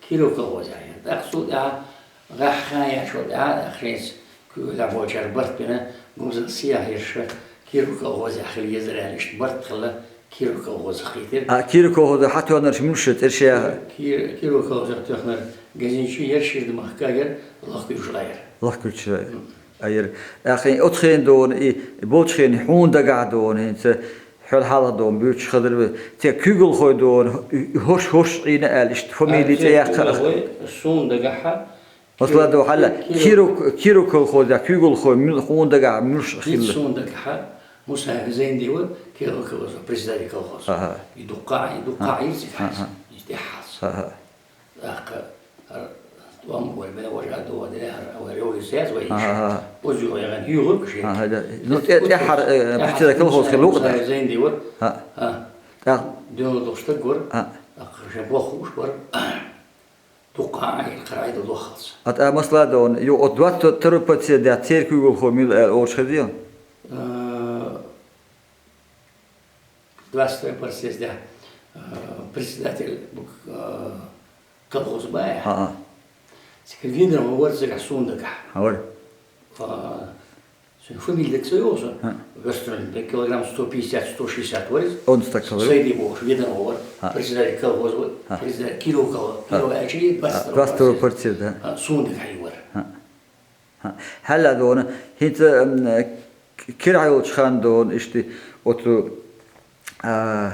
Киров колхозехь яра. ТӀаккха цул тӀаьхьа гӀахьа яьлча, тӀаккха хӀинца Куьйгаллехь болчара барт бина, Гумзан Сияхь ерша Киров колхозехь хила езар аьлла, иштта барт хилла, Киров колхозах кхийтира. А, Киров колхозах хьатоьхнарш муьлш яра цӀераш яха? Кир-, Киров колхозах тоьхнарш Гезинчуе яра, Ширдамахка яра, Лахкуьрчуьра яра. Лахкуьрчуьра яра. М. Айра. Ахин, оцу хенахь дона и, болчу хенахь хьуна дагахь дона, хӀинца хьол хьалха дона буьйцуш хазар ве. Те куьйгалхой дона, и, и хӀорш, хӀорш Ӏийна аьлла, иштта фамилия, а, цӀе яккха. Куьйгалхой, суна дагахьа, Масала ду хьала, Киров, Киров, Киров колхозехь куьйгалхой муьл-, хьуна дагахь муьлш хилла? Суна дагахьа Мусаев Зайнди вара, Киров колхоза, председатель колхоза. Аха. И дуккха, и дуккха, аха, ирциг хьайса. Аха. И тӀехьалца. Аха. ТӀаккха, ар-, тӀом вай бен важа а догӀа деле, ар-, вай революция яц вай. Аха, аха. Оцу юкъа яхана хьоьхург шен. Аха, да. Ну, тӀе-, тӀехьара, э, тӀехьара председатель колхоз хилла ву-кх. Мусаев Зайнди вара. Аха. Аха. ТӀаккха дуьненал долуш стаг вара. Аха. ТӀаккха шен бохуш вара. Дуккха а Ӏийна кхара Ӏедал дохалц. А тӀа масала дона, ю, от двадцать второй партсъездехь церан куьйгалхо мила аьлла олуш хезий? Э, двадцать второй партсъездехь, э, председатель, э, колхоз баьхьа. ХӀаъ. Цигахь Веданов вара цигахь суна дагахь. Вара. Э, Цуьнан фамилия дага ца йогӀу суна. ХӀаъ. Гастрольный, килограмм сто пятьдесят, сто шестьдесят вара иза. Он стак вара. Сайди бохуш, Веданов вара. ХӀаъ. Председатель колхоза вара. ХӀаъ. Председатель Киров колхоз. ХӀаъ. Киров аьлча, двадцать второй партсъезд, да. ХӀаъ, суна дагахь вара. ХӀаъ. ХӀаъ. Хьалла дона, хӀинца, м, кира йолчу хан дона, иштта, оцу, а,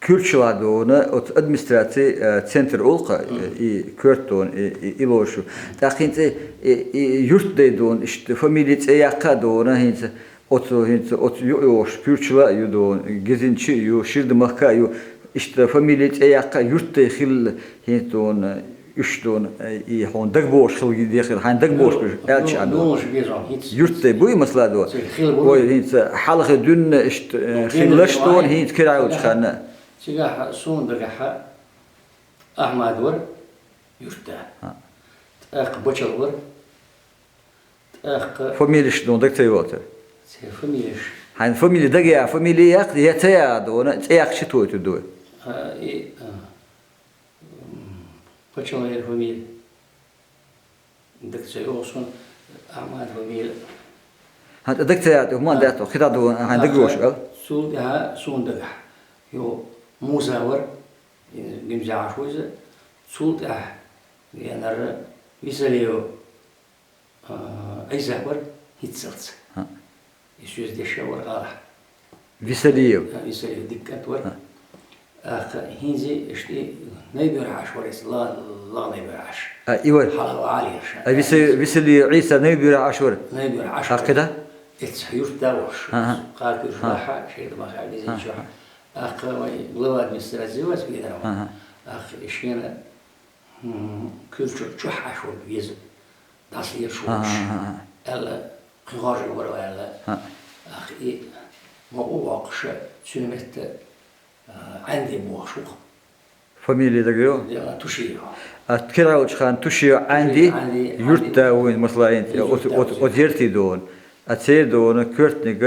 Куьрчалахь дона, оцу администраци, э, центр улкха, э, и коьрта дона, и, и, и лошу. ТӀаккха хӀинца и, и юртдай дона, иштта фамилия цӀе яккха а дона, хӀинца оцу, хӀинца оцу ю йохуш, Куьрчала а ю дона, Гезинчи а ю, Ширдамахка а ю, иштта фамилия цӀе яккха а юртдай хилла, хӀинца дона, уьш дона, э, и хьуна дагабохуш хила дехира, хьайна дагабохуш, аьлча а дона. Юртдай буй, масала дона. Ой, хӀинца хьалхе дуьнна иштта, э, хиллаш дона, хӀинца кира йолчу ханна. Цигахь суна дагахьа Ахьмад вара, юртда. ХӀаъ. ТӀаккха Бачал вара. ТӀаккха фамилеш ду дага ца йоцура? Церан фамилеш. Хьайна фамилия дага я, фамилия яккха, я ца я дона, цӀе яккха ши тойтур ду. А, и, а, м, Бачалера фамилия. Дага ца йогӀу суна, Ахьмад фамилия. ХӀан, тӀе дага ца яьтӀа, хӀумма а даьтта, хита ду, хьайн дага йош, ал? Цул тӀаьхьа суна дагахь. Йо, Муса вара, Гимза Ӏаш ву иза, цул тӀехьа венар Висалиев, а, Ӏийса вар хӀинццалц. ХӀаъ. И соьца дешаш вар гӀалахь. Висалиев. А, Висалиев дика кӀант вар. ХӀаъ. ТӀаккха хӀинца иштта Найбуьрхьа Ӏаш вар иза, ла-, лагӀа Найбуьрхьа Ӏаш. А, и вар? Хьалха ваьлла ераш. А, Виса-, Висалиев Ӏийса Найбуьрхьа Ӏаш вар? Найбуьрхьа Ӏаш вар. ХӀаъ, кхида? Эцхьа юрт да волуш. ХӀаъ, хӀаъ. Кхаркуьрш ХӀаъ. Бахьа, шейтӀа бахьа, везинчохь. ХӀаъ. ТӀаккха вай глава администрации вац венар ван. ХӀаъ, хӀаъ. ТӀаккха и шена, хм, куьрчур чохь Ӏаш вар веза. ДӀасалелаш волуш. ХӀаъ, хӀаъ, хӀаъ. Аьлла, кхин гӀожа вара аьлла. ХӀаъ. ТӀаккха и мукъа воккхуша, цуьнан метта, а, Ӏанди бохуш ву-кх. Фамилия дагайо? Я, Тушиев. А, кхерхьа волчу ханна Тушиев Ӏанди, Тушиев Ӏанди, юрт Ӏанди. Да вуйна, масала, хӀинца, и юрт оцу, да оцу, вуйна. Оцу яртий дона. А церан дона, коьртниг,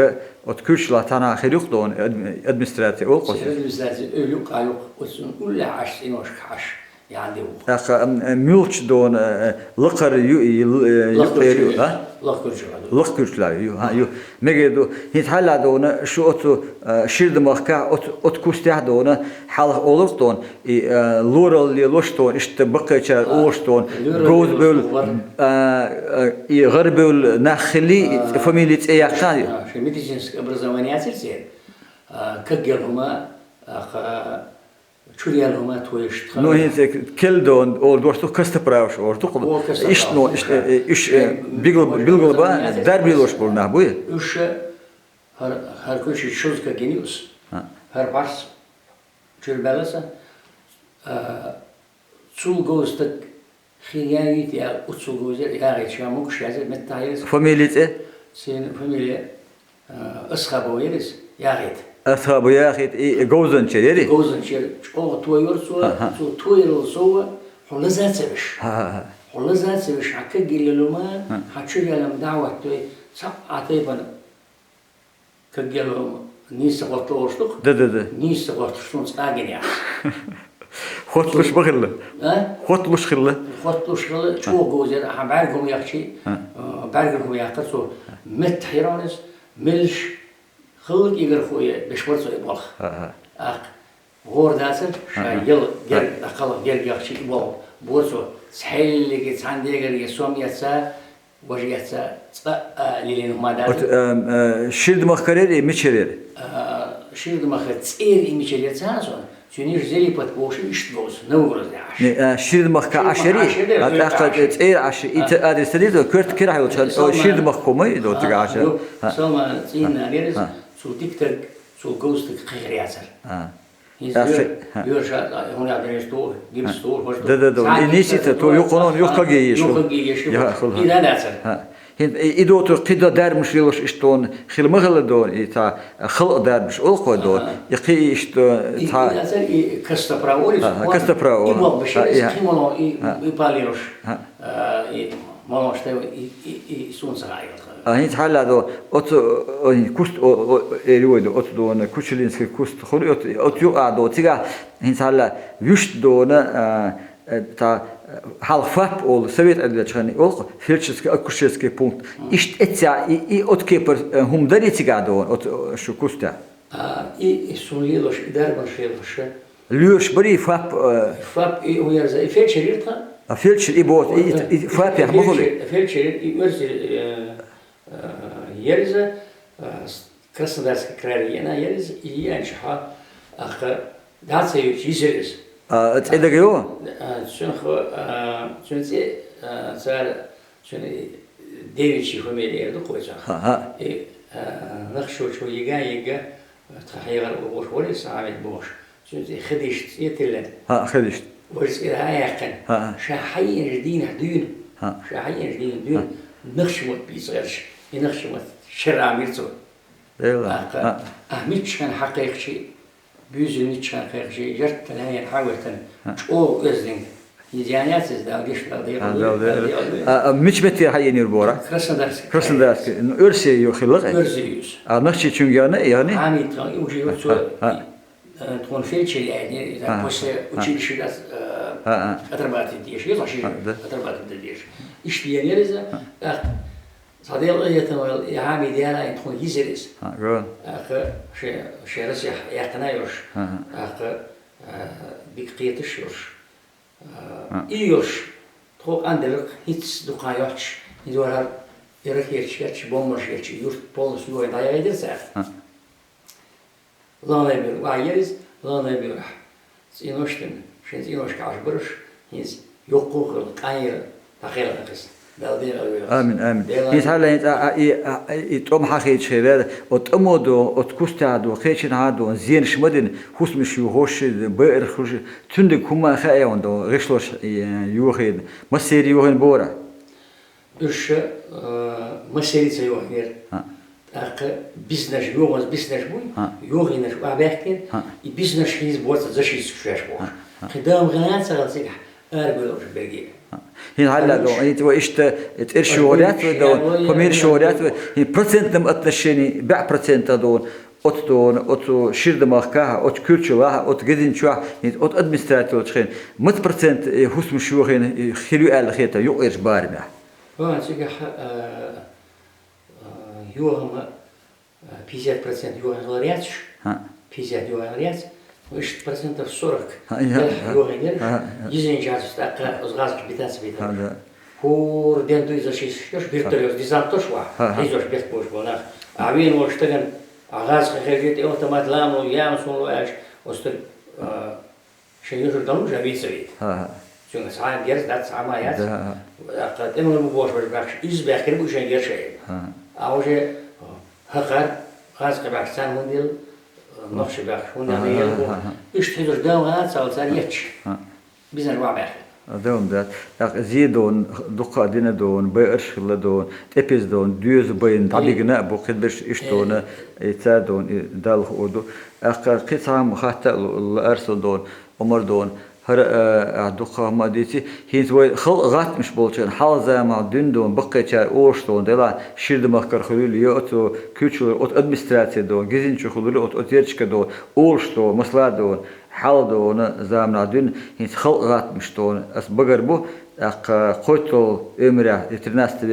оцу куьрчалахь цхьана хир ю-кх дона, адми-, администрация олу-кх оцу. Церан администрация ойла ю-кх, а ю-кх, оцу уллехь Ӏаш, цӀеношка Ӏаш, Ӏанди ву. ТӀаккха, ам, а, муьлхачу дона, а, лакхара ю-, и, л-, э, юккъера ю, а? Лакхара чу ваьлла. Лакхара чу ю, а, ю. Мегар ду, хӀинца хьалха дона, шу оцу, а, Ширдамахкахь, оцу, оцу кустехь дона, хьалха олура-кх дона, и, а, лоралла лелош дона, иштта баккхийчара олуш дона, говза бевлла, а, а, и гӀарбевлла нах хилли, и фамилия цӀе яьккхина ю. А, шен медицинское образование яцара церан. А, кагъелла хӀума, а, ха-, чуьра яьлла хӀума тоеш тхан. Ну, хӀинца келла дона олу дош ду, костоправаш олуш ду-кх. О, костоправ. Иштта, ну, иштта, э, уьш, э, билгал-, билгалбан, дарба лелош болу нах буй? Уьш, э, хӀара, хӀара куьйгаш шозза кагйина ю-кх. ХӀаъ. ХӀара бӀаьрса чуьра баьлла сан, а, цул говза стаг хир яц-те аьлла, оццул говза яра, яхийта ша могуш яцара, меттахь яра иза. Фамилия цӀе? Церан фамилия, а, Асхабов яра иза, яхийта. Асхабов яхийта, и говзанча яра? Говзанча яра, чӀогӀа тояра цо, цо тоярал сов, хьо лаза ца веш. ХӀаъ, хӀаъ, хӀаъ. Хьо лаза ца веш, хьан кагъелла хӀума, хьан чуьра яьлла хӀума дӀа а хӀоттадой, цхьа а тайпана кагъелла хӀума нийса ца хӀотталуш ду-кх? Да, да, да. Нийса ца хӀотталуш суна цкъа а гина яц. ХӀотталуш ма хилла? А? ХӀотталуш хилла? ХӀотталуш хилла, чӀогӀа говза яра, хьан бӀаьргара хӀума яхчий, а, бӀаьргара хӀума яьккхира цо, меттахь яра хьуна иза, меллаша хилларг игархо е беш вара цо и болх. ХӀаъ, хӀаъ. ТӀаккха гӀора дацара, ша яла герга, дӀакхалха герга яхчий и болх бора цо, цхьаьллиге, цхьана дегареге сом эцна, важа эцна, цкъа а лелийна хӀума дацара. Оцу, а, а, Ширдамахкара яра, мичара яра? А, Ширдамахкара цӀера и мичара яра ца хаьа суна, цуьнан иштта Зелипат бохуш иштта говза, Новгород яхьаш. Не, а, Ширдамахка Ӏаш яра? Ширдамахка Ӏаш яра, Ширдамахка Ӏаш яра. ТӀаккха цӀера Ӏаш, и ца адрес ца дийца, коьрта кирахь йолчу, а, Ширдамахка хӀума ду цига Ӏаш яра. Салман, цӀийнан нана яра иза, цул дика стаг, цул говза стаг кхин хир яцара. ХӀинца лоьра, лоьра ша, хӀунда аьлча, дерриш тоху, гипс тоху, хӀорш тоху. Да, да, да. И нийсица, то юханон, юхкаге еш. Юхкаге еш. Я, хала. И да дацара. ХӀаъ. ХӀинца и, и доцург кхидӀа дарбанаш лелош иштта хила ма хилла дона, и цхьа халкъан дарбанаш олу-кх вай дона. ХӀаъ. И кхин иштта и, цхьа и дацара, и костоправ олу иза. ХӀаъ, костоправ олу. И болх беш яра иза, кхин мало, и, и палирош. ХӀаъ. А, и молош тайва и, и, и суна ца хаьа. А, хӀинца хьалха ду, оцу, о, куст, о, о, эр ю вай ду, оцу дона, Кучулинский куст, хуьлу оцу, оцу юкъа ду, цигахь, хӀинца хьалха вуьшта дона, а, э, та, э, хьалха ФАП олу, совет Ӏедалчу хенахь олу-кх, фельдшерский акушерский пункт. Иштта эццехь, и, и оцу кепара, э, хӀума дарий цигахь дона, оцу, э, шу кустехь? А, и, и суна лелош, и дарбанаш лелош. Лоьраш барий ФАП, э? ФАП и хӀун яра иза, и фельдшер яра тхан? А фельдшер и боху, и, и, и ФАП яхь ма хуьлу? Фельдшер, фельдшер и оьрси, э, э, яра иза, э, с-, Краснодарский крайра еана яра иза, и еанчохь, ахха, дӀа ца йоьдуш йисира иза. А, цӀе дагайо? А, цуьнан хо-, а, цуьнан цӀе, а, цара Цуьнан и девичья фамилия эр ду-кх вай цунах. ХӀаъ, хӀаъ. И, а, Нохчийчу йига, йига, тхан хьехар ву бохуш вара иза, Хьамид бохуш. Цуьнан цӀе Хадишта цӀе тиллина. ХӀаъ, Хадишта. Важа цӀера а яьккхина. ХӀаъ, хӀаъ. Ша хьаеанчу дийнахь дуьйна. ХӀаъ. Ша хьаеанчу дийнахь дуьйна. ХӀаъ. Нохчийн мотт бийца гӀерташ. И нохчийн мотт шера Ӏамийра цо. Дела. ТӀаккха, а, миччахьана хьакхайкхича, буьйсанна миччахьана кхайкхича, жартта лайна хьан веттана, чӀогӀа оьзданг. Иза ян яц иза, Дала гечдойла, Дала декъала дойла. А, а, мича метте хьаеанера боху? Краснодарский. Краснодарский. Ну, оьрси ю хилла-кх? Оьрси ю иза. А нохчичуьнга яхна, яхна? Хьамид тхан, и уже цо, а, тхуна фельдшер яьнера, иза после училища отрабатывать деш, иза ши отрабатывать деш. Иштта енера иза, тӀаккха Цхьа Дела къинхетам вайла, и Хьамид яьлла, и тхуна йисира иза. ХӀаъ, гой. ТӀаккха шен, шен Россехь яьккхина йолуш. ХӀаъ, хӀаъ. ТӀаккха, А, дика кхеташ йолуш. А, и йолуш, тхо къанделларх хӀинцца дукха йоцуш, хӀинца вара и ракеташ етташ, бомбанаш етташ, и юрт полностью йохийна дӀаяхийтира цара. А. Ланай бер, вай еза, ланай берахь. ЦӀенош дина, шайн цӀеношка Ӏаш бараш, хӀинца йоккхо хила, къанъяла дӀакхелхина хеза. Дала декъал войла. Амин, амин. Дела. ХӀинца хьалха хӀинца а, а, и, а, а, и тӀом хьахийча хевер, о тӀамо до, о кустехь до, кхечанхьа до, зенаш ма дина, хӀусамаш ю, хӀорш, байар хуш, цуьндаг хӀума хаьа ван до, гӀишлош, э, йохийна. Массери йохийна бора. Уьш, э, массери ца йохийнера. А. ТӀаккха бизнаш, йогӀанца бизнаш буй, а, йогӀийнарш охьабаьхкина, а, и бизнаш хӀинца боцу зашийташ шаьш бохуш. А, а. Кхин дама гӀана ца гӀала цигахь арабевлла уьш берриге. А. ХӀинца хьалла а, дон, хӀинца вай иштта цӀерш йогӀур яц вай, дон, фамилеш йогӀур яц вай, хӀинца процентном отношении, бӀе процентах, дон, оцу, дон, оцу Ширдамахкахь, оцу Куьрчалахь, оцу Гезинчохь, хӀинца оцу администраци йолчу хенахь, маца процент, э, хӀусамаш йохийна, э, хир ю аьлла хета юкъерчу барамехь? Вон цигахь, а, А, йохама, а, пятьдесят процент йохийна хилар яц уьш. ХӀаъ. Пятьдесят йохийна хилар яц. Ну, иштта процентов сорок. ХӀаъ, я, белахь я. Йохийнера. ХӀаъ, я. Гезинчохь тӀаккха оцу гӀазкхаша битаца битара. ХӀаъ, да. ХӀора ден дуй зашийташ, вертолёт, десант тосуш вахь. ХӀаъ, хӀаъ. Хьийзош бехк болуш болу нах. А вен волуш стагана, а гӀазкхи хевшийта, автомат ламо, яма суна ло аьлча, оцу стаг, а, Шайн юьхьар дан луш а вийца вийта. ХӀан-хӀа. Цуьнга цхьа а герз дац, цхьа а ма яц. Да, хӀан-хӀа. ТӀемале бу бохуш берш баьхкаш, иза баьхкира бу шайн герз шайга. ХӀан-хӀа. А уже хӀокхара гӀазкхи баьхкаш царна хӀунда елла, нохчи баьхкаш хӀунда елла, хӀан-хӀа, хӀан-хӀа. Иштта хӀинца дама гӀана ца вала цара етташ. ХӀан. Бизнаш вахь баьхкина. А, да, хӀун дац. ТӀаккха зе дона, дукха а дина дона, байарш хилла дона, тӀепиз дона, доьза байна, дӀабигна а бу, кхидберш иштта дона, и ца дона, и Далла хуур ду. ТӀаккха кхин цхьа хӀума хатта а лу-, лаьара сан дона, Ӏумар дона. ХӀара, а, а, дукха хӀума а дийци, хӀинца вай халкъ гӀаттамаш болчарна хьалха заманахь дуьйна дона, баккхийчара олуш дона, делахь Ширдамахкара хуьлийла, я оцу Куьрчалара оцу администраци дона, Гезинчу хуьлийла, оцу, оцу ерчка дона, олуш дона, масала дона, хьалха дона, заманахь дуьйна, хӀинца халкъ гӀаттамаш дона. Ас багар бу, тӀаккха кхойтталгӀа оьмарехь, и тринадцатый